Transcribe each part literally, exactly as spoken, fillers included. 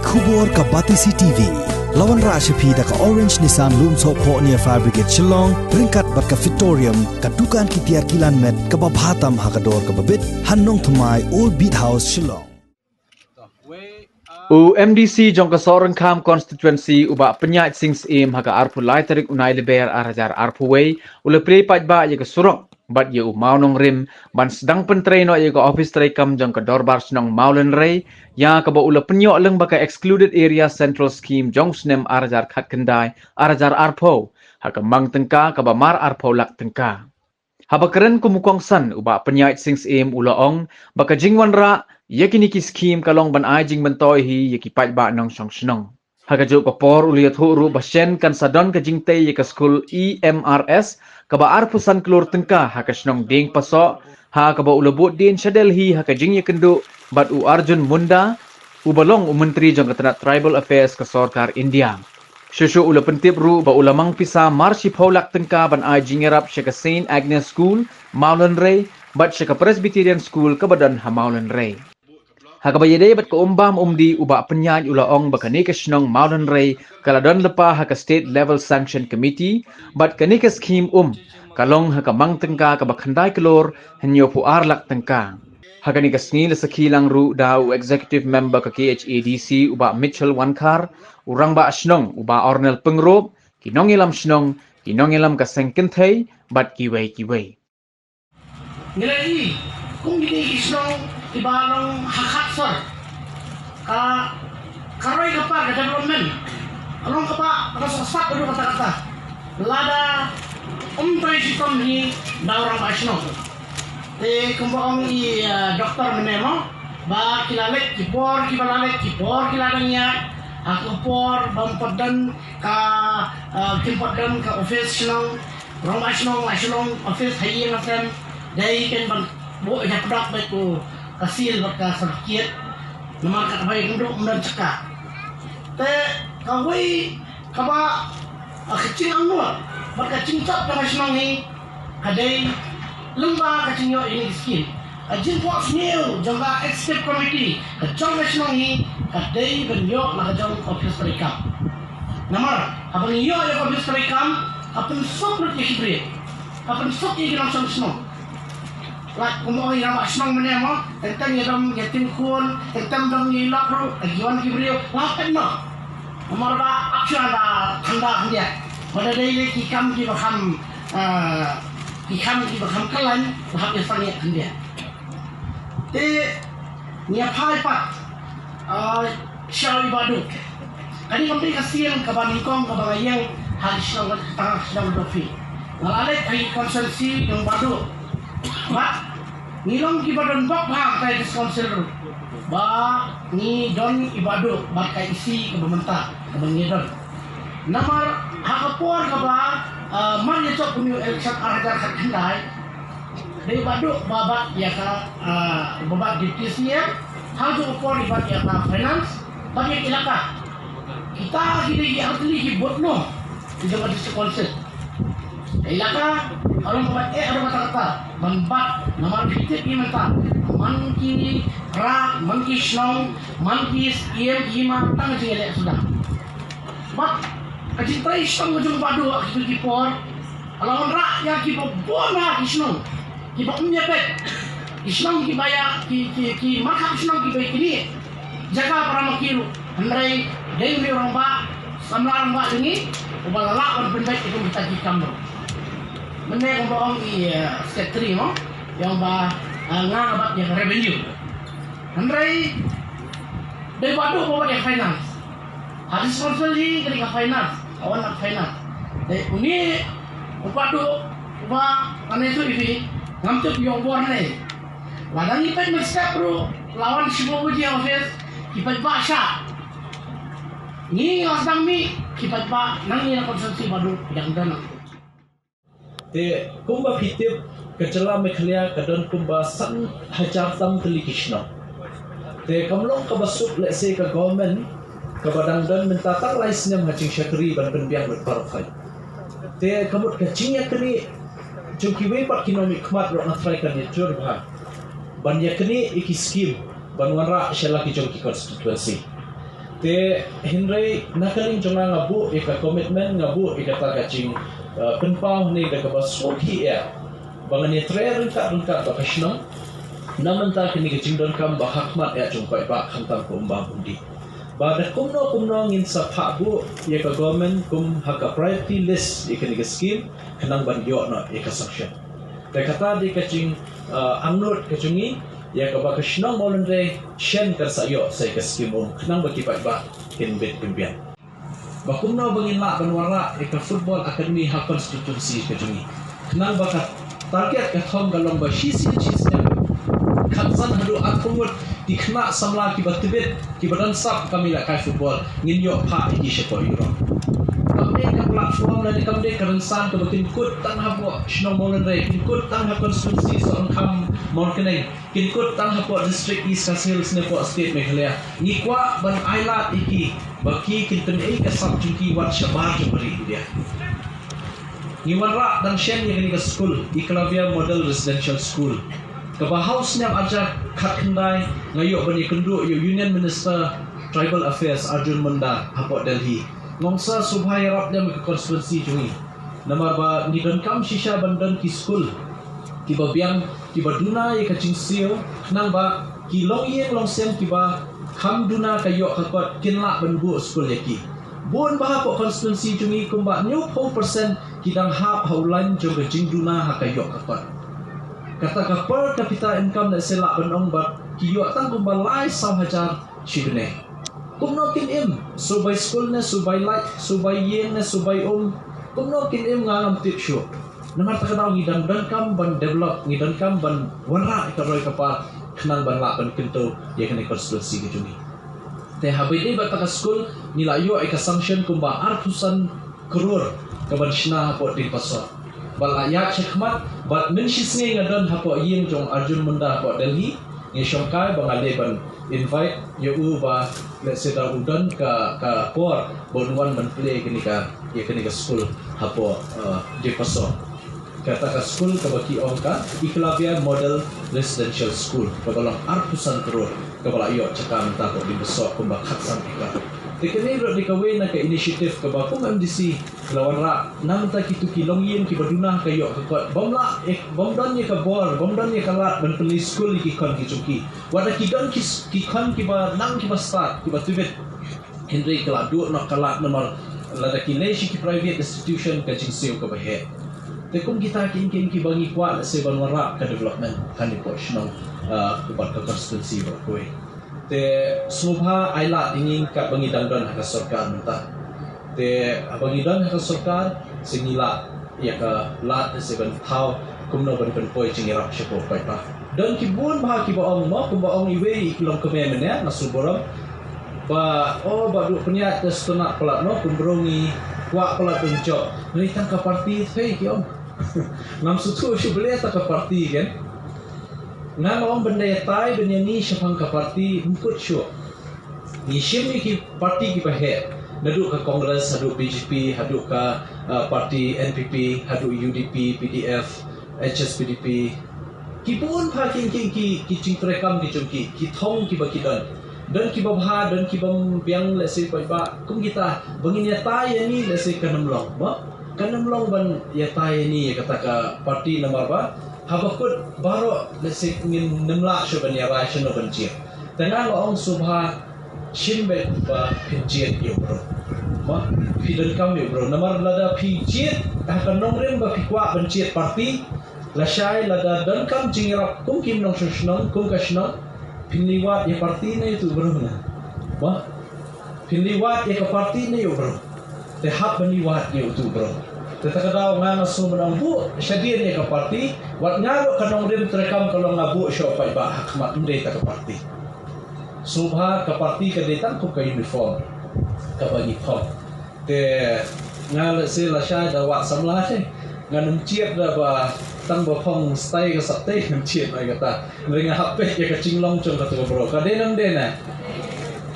Khubor ka Batesi T V. La wanrah sha phi da ka Orange Nissan Lumsohphoh near Fire Brigade Shillong, ryngkat bad ka Fitorium, ka dukan ki tiar kilan met kaba bha tam ha ka dor kaba bit, ha Nongthymmai, Old Beat House, Shillong. U M D C jong ka Sohryngkham Constituency, u Bah Pynïaid Sing Syiem, ha ka arphew lai tarik u Nailaber ar hajar arphew wei, u la plie paidbah ïa ka surok bad ïa u mawnongrim ban sdang pyntrei noh ïa ka ophis treikam jong ka Dorbar Shnong Mawlynrei, ïa kaba u la pynïoh lyngba ka Excluded Area Central Scheme jong u snem ar hajar khatkhyndai ar hajar arphew, ha ka mang tyngka kaba mar arphew lak tyngka. Haba kren kum u kongsan, u Bah Pynïaid Sing Syiem u la ong ba ka jingwanrah ïa kine ki skhim ka long ban ai jingmyntoi hi ïa ki paidbah nongshong shnong. Ha kajuh ka por u la ïathuh ruh ba shen kan sa don ka jingtei ïa ka skul E M R S kaba arphew san klur tyngka ha ka shnong Diengpasoh, ha kaba u la bud dien sha Delhi ha ka jingïakynduh bad u Arjun Munda, uba long u Myntri jong ka tnat Tribal Affairs ka Sorkar India. Shuh shuh u la pyntip ruh ba u la mang pisa mar shiphew lak tyngka ban ai jingïarap sha ka Saint Agnes School, Mawlynrei, bad sha ka Presbyterian School kaba don ha Mawlynrei. Ha kaba ïadei bad ka um bam um dih, u Bah Pynïaid u la ong ba kane ka shnong Mawlynrei ka la don lypa ha ka State Level Sanction Committee, bad kane ka skhim um ka long ha ka mang tyngka kaba khyndai klur hynñiewphew ar lak tyngka. Ha kane ka sngi la sakhi lang ruh da u Executive Member ka K H A D C, u Bah Mitchell Wankhar, u Rangbah Shnong, u Bah Ornel Pyngrope, ki nongïalam shnong, ki nongïalam ka seng kynthei, bad kiwei kiwei. Ngi la ïohi kum kine ki shnong kiba long ha khatsor, ka, ka roi ka par ka development ka long kaba, kaba sah sat haduh katta katta. Lada ym trei shitom hi da u rangbah shnong. Te kumba ong i, eh, doktor mynne mo, ba ki la leit ki por, kiba la leit ki por, ki la dang ïaid ha ka por bym pat don ka, eh, kim pat don ka office shnong. Rangbah shnong la shu long office ha ïing ha sem, dei ken ban buh ïa ka pdok bad ka seal bad ka certificate. Namar katba ïakynduh ym don jaka. Te kawei kaba, ah, ka jingangnud bad ka jingjop jong ka shnong hi ka dei lyngba ka jingïoh ïa kine ki skhim. Ka jingphohsniew jong ka executive committee ka jong ka shnong hi ka dei ban ïoh na ka jong ka office treikam. Namar haba ngi ïoh ïa ka office treikam, ka pynsuk lut ïa ki briew, ka pynsuk ïa ki nongshong shnong. Lait kumba ong i rangbah shnong mynne mo, teng teng ïa dom ïa tim khun, teng teng dom ïa i lok ruh, ïa ki wan ki briew la pynnoh. Namar ba ap shuwa la khanda khyndiat. Ba da dei lei ki kam kiba kham, ah, ki kam kiba kham khlaiñ, la hap ïa sangeh khyndiat. Te ngi ïa phai pat, ah, sha i Bah Duh. Kane kam dei ka sien kaba nyngkong kaba nga ïeng ha ki shnong, tang ha ki shnong Dophing. Nga la leit ha ki constituency jong Bah Duh. Bad ngi long kiba don bok bha ha ka District Council ruh ba ngi don i Bah Duh bad ka E C kaba mynta kaba ngi don. Namar ha ka por kaba, ah, mar ïa jop une u election ar hajar khatkhyndai, dei Bah Duh ba bat ïa ka, ah, ba bat Deputy C M, ha kajuh ka por i bat ïa ka Finance bad ïa ka Elaka. Kita ki dei ki artylli ki booth noh ki jong ka District Council. Ka Elaka ka long kaba eh, ka long kata kata ban bat, namar phi tip ïa mynta, man ki rak, man ki shnong, man ki syiem, ki hima, tang jingïaleh suda. Bad ka jingtrei shitom ka jong Bah Duh ha kito ki por ka la wanrah ïa kiba bun ha ki shnong kiba ym ïa peit, ki shnong kiba ïa ki, ki, ki markhap shnong kiba ïa kine jaka para ma ki ruh. Hynrei dei une u rangbah, samla rangbah jong ngi uba la lah ban pynbeit ïa kita ki kam ruh. Mynne kumba ong i, eh, secretary mo, ïa ong ba, eh, nga nga bat ïa ka revenue. Hynrei dei Bah Duh ba bat ïa ka finance. Ha District Council hi ka dei ka finance, ka wan na ka finance. Te une u Bah Duh uba nga ïathuh ïa phi, ngam tip ïa u bor ne. Lada ngi peit mynstep ruh la wan shibun baje ha office, ki paidbah shah. Ngi nga sdang mih, ki paidbah na ngi na constituency Bah Duh ki dang don. Te kumba phi tip, ka jylla Meghalaya ka don kumba san hajar tam tylli ki shnong. Te kam long kaba suk lehse ka government kaba dang don mynta tang lai snem ha jingshakri ban pynbiang bad baroh khoit. Te ka mut ka jingïaknieh jong kiwei pat ki nongmihkhmat ruh nga tharai kan ïa jur bha ban ïaknieh ïa ki skim ban wanrah sha la ki jong ki constituency. Te hynrei na ka liang jong nga, nga buh ïa ka commitment, nga buh ïa kata ka jing, uh, pynpaw ne da kaba sngewkhia ba ngan ïatrei ryngkat ryngkat bad ka shnong. Na mynta kane ka jingdonkam ba ha khmat ïa jong paidbah khamtam ka um bam um dih. Ba da kumno kumno ngin sa phah buh ïa ka government kum ha ka priority list ïa kane ka scheme khnang ban ïoh noh ïa ka sanction. Te kata dei ka jing, uh, angnud ka jong ngi ïa kaba ka shnong Mawlynrei shen kan sa ïoh sa ïa ka scheme um khnang ba ki paidbah kin bit kin biang. Ba kumno ba ngin lah ban wanrah ïa ka football academy ha constituency ka jong ngi. Khnang ba ka target ka thong ka long ba shisien shisien khatsan haduh arphew ngut ki khynnah samla kiba tbit kiba don sap kam ïalehkai football ngin ïoh phah ïa ki shapoh Europe. Kam dei ka platform lane kam dei ka rynsan kaba kin kut tang hapoh shnong Mawlynrei, kin kut tang ha constituency Sohryngkham Mawryngkneng, kin kut tang hapoh District East Khasi Hills ne hapoh State Meghalaya. Ngi kwah ban ailad ïa ki ba ki kin pynïaid ka sap jong ki wat shabar jong ka ri India. Ngi wanrah dang shen ïa kane ka skul, Eklavya Model Residential School, kaba ha u snem arhajar khatkhyndai nga ïoh ban ïakynduh ïa u Union Minister Tribal Affairs Arjun Munda hapoh Delhi. Nga ong sa sngewbha ïarap lem ïa ka constituency jong ngi. Namar ba ngi donkam shisha ban don ki skul kiba biang, kiba duna ïa ka jingsiew, khnang ba ki longïing longsem kiba kham duna ka ïoh ka kot kin lah ban buh skul ïa ki. Bun bha hapoh constituency jong ngi kumba hynñiewphew percent ki dang hap ha u lain jong ka jingduna ha ka ïoh ka kot. Kata ka per capita income lehse lah ban ong ba ki ïoh tang kumba lai saw hajar shibneng. Kumno kin im, shu bai skul ne, shu bai light, shu bai ïing ne, shu bai um. Kumno kin im nga ngam tip shuh. Namar kata ka daw ngi dang donkam ban develop, ngi donkam ban wanrah ïa ka roi ka par khnang ban lah ban kyntu ïa kane ka constituency ka jong ngi. Te haba ïadei bad kata ka skul ngi la ïoh ïa ka sanction kumba arphew san klur kaban shna hapoh Diengpasoh. Bad la ïaid shakhmat bad mynshisngi nga don hapoh ïing jong Arjun Munda hapoh Delhi. Ngi shongkai ba nga leit ban invite ïa u ba lehse da u don ka, ka por ba un wan ban plie kane ka, ïa kane ka skul hapoh, uh, Diengpasoh. Kata ka skul kaba ki ong ka Eklavya Model Residential School kaba long arphew san klur kaba la ïoh jaka mynta hapoh Diengpasoh kumba khatsan acre. Te kane ruh dei kawei na ka initiative kaba kum M D C la wanrah na mynta kito ki longïing kiba duna ka ïoh ka kot. Bym lah, eh, bym don ïa ka bor, bym don ïa ka lad ban pynleit skul ïa ki khon ki jong ki. Wat la ki don ki, ki khon kiba nang kiba stad, kiba tbit. Hynrei ka la duh noh ka lad namar lada ki leit sha ki private institution ka jingsiew kaba heh. Te kum kita ki ïing ki ïing kiba ngi kwah lehse ban wanrah ka development kane hapoh shnong, ah, bad ka constituency baroh kawei. Te sngewbha ailad ïa ngi katba ngi dang don ha ka sorkar mynta. Te haba ngi don ha ka sorkar, sa ngi lah ïa ka lad lehse ban thaw kumno ban pynpoi jingïarap shapoh paidbah. Don ki bun bha kiba ong mo, kumba ong iwei i longkmie mynne, nga sngewburom. Ba, oh, ba duh pynïaid da sngewtynnat palat mo, kum briew ngi kwah palat ban jop. Hynrei tang ka party thei ki ong. Ngam sngewthuh shuh balei tang ka party kan. Nga nga ong ban da ïatai ban ïa ngi shaphang ka party ym kut shuh. Ngi shim ïa ki party kiba heh, naduh ka Congress haduh B J P haduh ka, uh, party N P P haduh U D P, P D F, H S P D P. Ki bun bha ki, ki, ki, ki jingtreikam ki jong ki, ki thong kiba ki don. Don kiba bha, don kiba biang lehse paidbah. Kum kita ba ngin ïatai ïa ngi lehse kan ym long ba kan ym long ban ïatai ïa ngi ïa kata ka party namar ba haba kut baroh lehse ngin ym lah shuh ban ïarai shano ban jied. Te nga nga ong sngewbha shim beit ba phin jied ïa u briew. Ba phi donkam ïa u briew. Namar lada phi jied ha ka nongrim ba phi kwah ban jied party, lashai lada donkam jingïarap kum ki nongshong shnong, kum ka shnong, phin leit wad ïa party ne ïa utu u briew ne. Ba phin leit wad ïa ka party ne ïa u briew. Te hap ban leit wad ïa utu u briew. Te kata ka daw nga nga sngew ban ong buh shadien ïa ka party, wat nga ruh ka nongrim treikam ka long nga buh sha u paidbah ha khmat, ym dei tang ka party. Sngewbha ka party ka dei tang kum ka uniform kaba ngi phong. Te nga lehse lashai da wad samla te ngan ym jied da ba tang ba phong stai ka saptei ngan jied noh ïa kata. Hynrei nga hap peit ïa ka jinglong jong katu ka briew. Ka dei ne ym dei ne?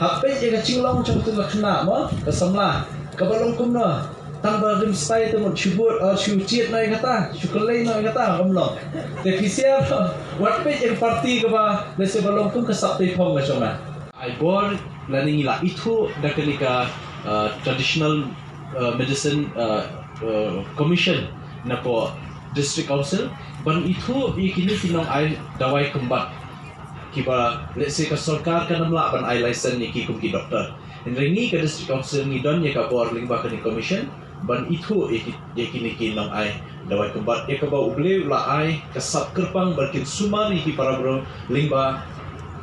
Hap peit ïa ka jinglong jong katu ka khynnah mo, ka samla. Kaba long kumno? Tang ba rim stai te mut shu bud, uh, shu jied noh ïa kata, shu kylli noh ïa kata, kam long. Te phi sngewbha wat peit ïa ka party kaba lehse ba long kum ka saptei phong ka jong nga. Bor lane ngi la ithuh da kane ka uh, traditional uh, medicine uh, uh, commission na ko district council ban ithuh ïa kine ki nong ai dawai kembat kiba let's say ka sorkar kan ym lah ban ai license ïa ki kum ki doctor. Hynrei ngi ka district council ngi don ïa ka bor lyngba kane commission ban ithuh ïa ki ïa kine ki nong ai dawai kembat ïa kaba U Blei u la ai ka sap kyrpang ban kin sumar ïa ki para bro lyngba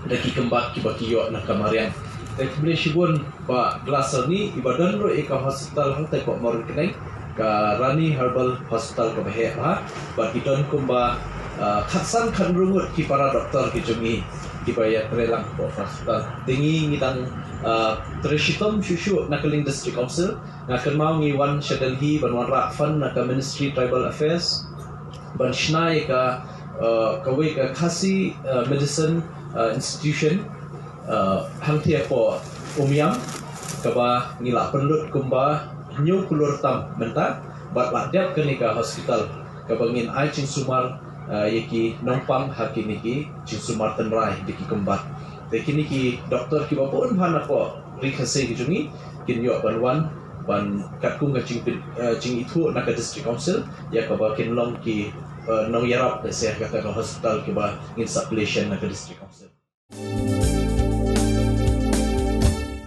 da ki kembat kiba ki ïoh na ka mariang. Te khublei shibun Bah Glaser ni iba don ruh ïa ka hospital hangtai Port Mornikneng ka Rani Herbal Hospital kaba heh bha bad ki don kumba uh, khatsan khatnrungut ki para doktor ki jong ngi kiba ïa trei lang hapoh hospital. Te ngi ngi dang uh, trei shitom shuh shuh na ka liang district council. Nga kynmaw ngi wan sha Delhi ban wanrah fund na ka Ministry Tribal Affairs ban shna ïa ka uh, kawei ka Khasi uh, Medicine uh, Institution uh, hangthie hapoh Umiam kaba ngi la pynlut kumba hynñiew klur tam mynta bad la dep kane ka hospital kaba ngin ai jingsumar uh, ïa ki nongpang ha kine ki jingsumar tynrai da ki kembat. Te kine ki doktor kiba bun bha na ko ri Khasi ki jong ngi kin ïoh ban wan ban katkum ka jingpyn uh, jingithuh na ka district council ïa kaba kin long ki uh, nongïarap da se ha kata ka hospital kiba ngin sa plie shen na ka district council.